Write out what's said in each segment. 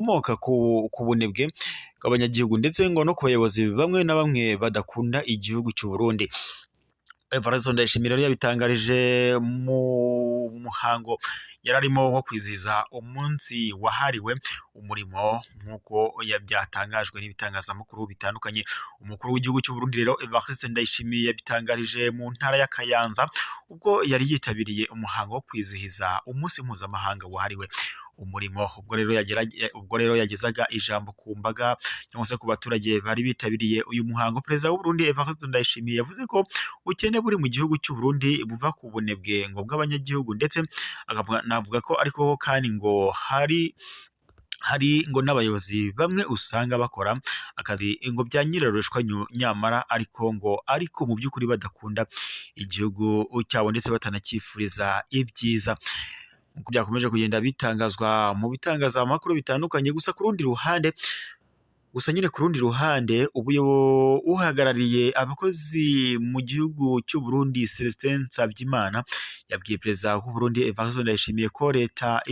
Bukomoka ku bunebwe bw'abanyagihugu ndetse ngo no ku bayobozi bamwe na bamwe badakunda igihugu cy'u Burundi. Evariste Ndayishimiye rero yabitangarije mu muhango yari arimo wo kwizihiza umunsi wahariwe umurimo, nk'uko byatangajwe n'ibitangazamakuru bitandukanye. Umukuru w'igihugu cy'u Burundi rero Evariste Ndayishimiye yabitangarije mu ntara ya Kayanza ubwo yari yitabiriye umuhango wo kwizihiza umunsi mpuzamahanga wahariwe umurimo. Ubwo rero yagezaga ijambo ku mbaga cyangwa se ku baturage bari bitabiriye uyu muhango, Perezida w'u Burundi Evariste Ndayishimiye yavuze ko ubukene buri mu gihugu cy'u Burundi buva ku bunebwe ngo bw'abanyagihugu, ndetse navuga ko ariko kandi ngo hari ngo n'abayobozi bamwe usanga bakora akazi ngo bya nyirarushwa, nyamara ariko mu by'ukuri badakunda igihugu cyabo ndetse batanacyifuriza ibyiza, nk'uko byakomeje kugenda bitangazwa mu bitangazamakuru bitandukanye. Gusa nyine ku rundi ruhande, uhagarariye abakozi mu gihugu cy'u Burundi Celestin Nsavyimana yabwiye Perezida w'u Burundi Evariste Ndayishimiye ko leta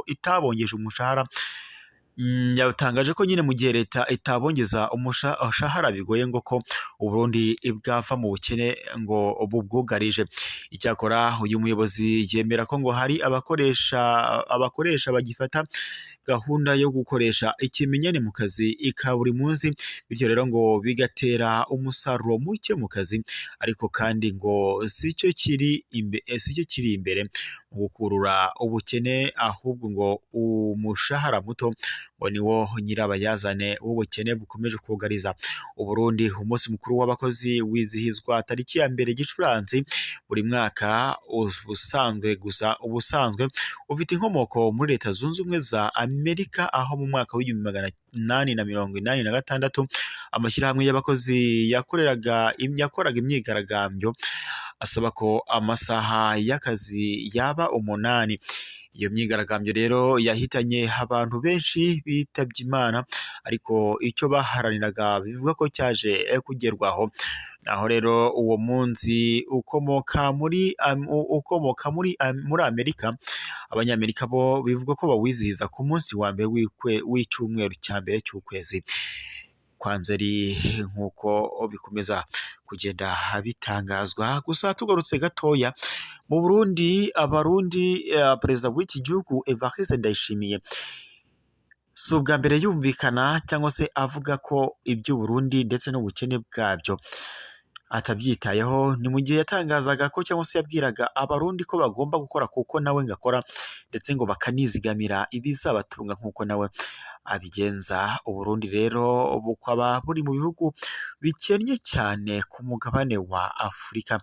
itabongeje umushahara. Yatangaje ko nyine mu gihe leta itabongeza umushahara bigoye ngo ko Uburundi bwava mu bukene ngo bubwugarije. Icyakora uyu muyobozi yemera ko ngo hari abakoresha bagifata gahunda yo gukoresha ikimenyane mu kazi ka buri munsi, bityo rero ngo bigatera umusaruro muke mu kazi, ariko kandi ngo sicyo kiri imbere mu gukurura ubukene, ahubwo ngo umushahara muto ngo niwo nyirabayazane w'ubukene bukomeje kugariza Uburundi. Umunsi mukuru w'abakozi wizihizwa tariki ya 1 Gicurasi buri mwaka. Ubusanzwe ufite inkomoko muri Leta Zunze Ubumwe za Amerika, aho mu mwaka w'1886 amashyirahamwe y'abakozi yakoraga imyigaragambyo asaba ko amasaha y'akazi yaba 8. Iyo myigaragambyo rero yahitanye abantu benshi bitabye Imana, ariko icyo baharaniraga bivuga ko cyaje kugerwaho. Naho rero uwo munsi ukomoka muri Amerika, Abanyamerika bo bivuga ko bawizihiza ku munsi wa mbere w'icyumweru cya mbere cy'ukwezi kwa Nzeri, nk'uko bikomeza kugenda bitangazwa. Gusa tugarutse gatoya mu Burundi, Abarundi, perezida w'iki gihugu Evariste Ndayishimiye si ubwa mbere yumvikana cyangwa se avuga ko iby'Uburundi ndetse n'ubukene bwabyo atabyitayeho. Ni mu gihe yatangazaga ko cyangwa se yabwiraga Abarundi ko bagomba gukora kuko nawe ngo akora, ndetse ngo bakanizigamira ibizabatunga nk'uko nawe abigenza. Uburundi rero bukaba buri mu bihugu bikennye cyane ku mugabane wa Afurika,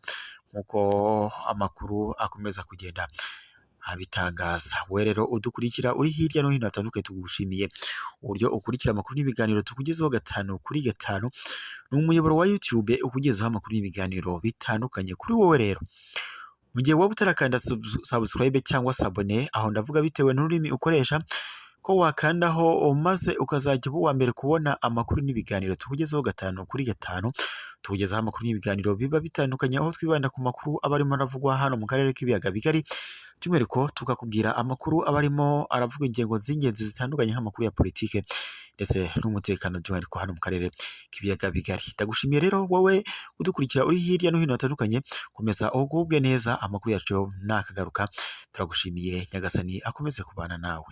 nk'uko amakuru akomeza kugenda abitangaza. We rero udukurikira uri hirya no hino hatandukanye, tugushimiye uburyo ukurikira amakuru n'ibiganiro tukugezaho 5 kuri 5. Ni umuyoboro wa YouTube ukugezaho amakuru n'ibiganiro bitandukanye. Kuri wowe rero, mu gihe waba utarakanda subscribe cyangwa s'abonner, aho ndavuga bitewe n'ururimi ukoresha, ko wakandaho maze ukazajya uba uwa mbere kubona amakuru n'ibiganiro tukugezaho 5 kuri 5. Tukugezaho amakuru n'ibiganiro biba bitandukanye, aho twibanda ku makuru aba arimo aravugwa hano mu karere k'Ibiyaga Bigari, by'umwihariko tukakubwira amakuru aba arimo aravuga ingingo z'ingenzi zitandukanye, nk'amakuru ya politike ndetse n'umutekano, by'umwihariko hano mu karere k'Ibiyaga Bigari. Ndagushimiye rero wowe udukurikira uri hirya no hino hatandukanye, komeza ugubwe neza, amakuru yacu nakagaruka. Turagushimiye, Nyagasani akomeze kubana nawe.